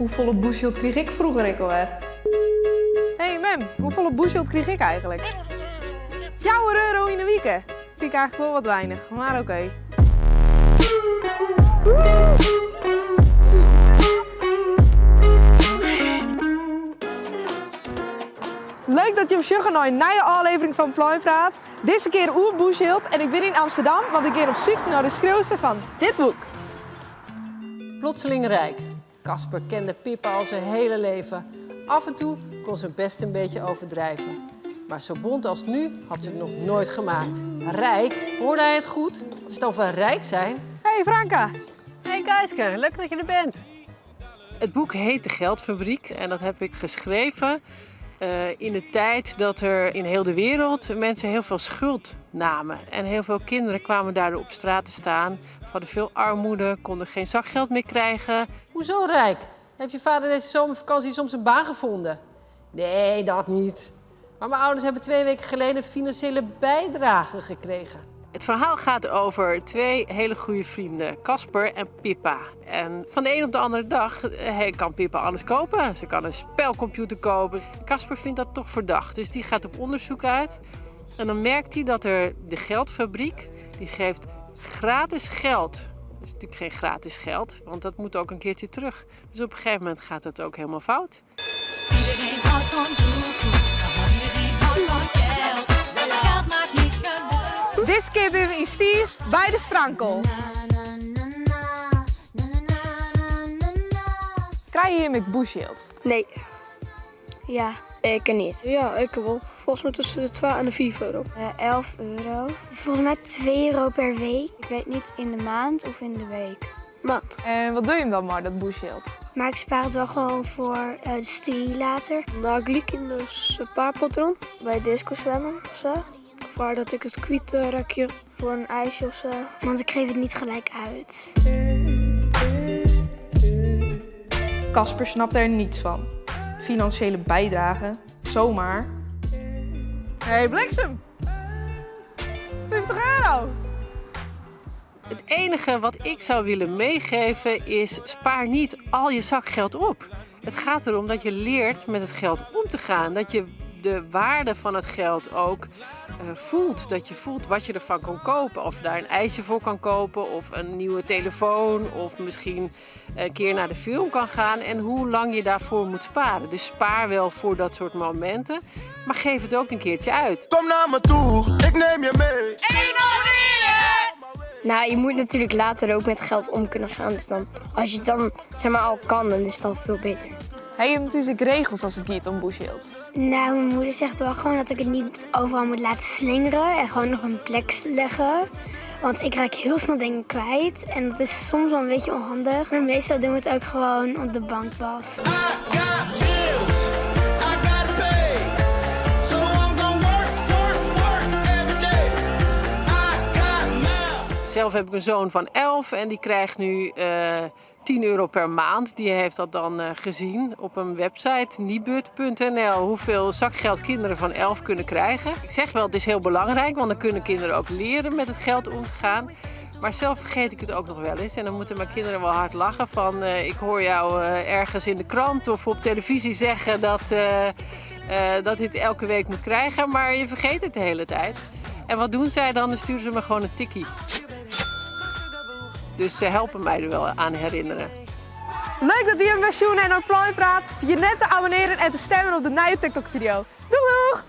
Hoefolle bûsjild krige ik froeger ek alwer? Hey mem, hoefolle bûsjild krige ik eigenlik? 4 euro yn 'e wike! Fyn ik eigenlik wol wat weinich, mar oké. Leuk dat jim sjogge nei in nije ôflevering fan Pleinpraat. Dizze kear oer bûsjild en ik bin yn Amsterdam, want ik gean op syk nei de skriuwster fan dit boek. Plotseling rijk. Casper kende Pippa al zijn hele leven. Af en toe kon ze best een beetje overdrijven. Maar zo bont als nu had ze het nog nooit gemaakt. Rijk? Hoorde hij het goed? Wat is het over rijk zijn? Hey Franka! Hey Geiske, leuk dat je er bent. Het boek heet De Geldfabriek en dat heb ik geschreven eh, in de tijd dat er in heel de wereld mensen heel veel schuld namen. En heel veel kinderen kwamen daardoor op straat te staan. Hadden veel armoede, konden geen zakgeld meer krijgen. Hoezo rijk? Heeft je vader deze zomervakantie soms een baan gevonden? Nee, dat niet. Maar mijn ouders hebben 2 weken geleden een financiële bijdrage gekregen. Het verhaal gaat over 2 hele goede vrienden, Casper en Pippa. En van de een op de andere dag kan Pippa alles kopen. Ze kan een spelcomputer kopen. Casper vindt dat toch verdacht, dus die gaat op onderzoek uit. En dan merkt hij dat er de geldfabriek, die geeft gratis geld. Dat is natuurlijk geen gratis geld, want dat moet ook een keertje terug. Dus op een gegeven moment gaat dat ook helemaal fout. Iedereen houdt van doekoe, maar iedereen houdt van geld. Geld maakt niet gelukkig. Dizze kear binne we yn Stiens by de Sprankel. Krije jim ek bûsjild? Nee. Ja, ik niet. Ja, ik wol. Folgens my tusken de 2 en de 5 euro. 11 euro. Folgens my 2 euro per week. Ik weet niet in de maand of in de week. Maand. En wat doe je hem dan mei, dat bûsjild? Maar ik spaar het wel gewoon voor de studie later. Nou, ik liek in de spaarpatroon. Bij disco zwemmen of zo. Voordat ik het kwijt rekje. Voor een ijsje of zo. Want ik geef het niet gelijk uit. Casper snapt er niets van. Financiële bijdrage, zomaar. Hey, bliksem! 50 euro! Het enige wat ik zou willen meegeven is: spaar niet al je zakgeld op. Het gaat erom dat je leert met het geld om te gaan. Dat je de waarde van het geld ook voelt. Dat je voelt wat je ervan kan kopen. Of je daar een ijsje voor kan kopen, of een nieuwe telefoon, of misschien een keer naar de film kan gaan. En hoe lang je daarvoor moet sparen. Dus spaar wel voor dat soort momenten, maar geef het ook een keertje uit. Kom naar me toe, ik neem je mee. Nou, je moet natuurlijk later ook met geld om kunnen gaan. Dus dan, als je het dan al kan, dan is het al veel beter. Heb je natuurlijk regels als het gaat om bûsjild? Nou, mijn moeder zegt wel gewoon dat ik het niet overal moet laten slingeren en gewoon nog een plek leggen. Want ik raak heel snel dingen kwijt en dat is soms wel een beetje onhandig. Maar meestal doen we het ook gewoon op de bank pas. I got bills, I gotta pay. So I'm gonna work, work, work every day. I got miles. Zelf heb ik een zoon van 11 en die krijgt nu 10 euro per maand. Die heeft dat dan gezien op een website, nibud punt N L, hoeveel zakgeld kinderen van 11 kunnen krijgen. Ik zeg wel, het is heel belangrijk, want dan kunnen kinderen ook leren met het geld om te gaan. Maar zelf vergeet ik het ook nog wel eens. En dan moeten mijn kinderen wel hard lachen van, ik hoor jou ergens in de krant of op televisie zeggen dat je het elke week moet krijgen, maar je vergeet het de hele tijd. En wat doen zij dan? Dan sturen ze me gewoon een tikkie. Dus ze helpen mij er wel aan herinneren. Leuk dat je me zoen en op Pleinpraat. Vergeet net te abonneren en te stemmen op de nieuwe TikTok-video. Doeg doeg!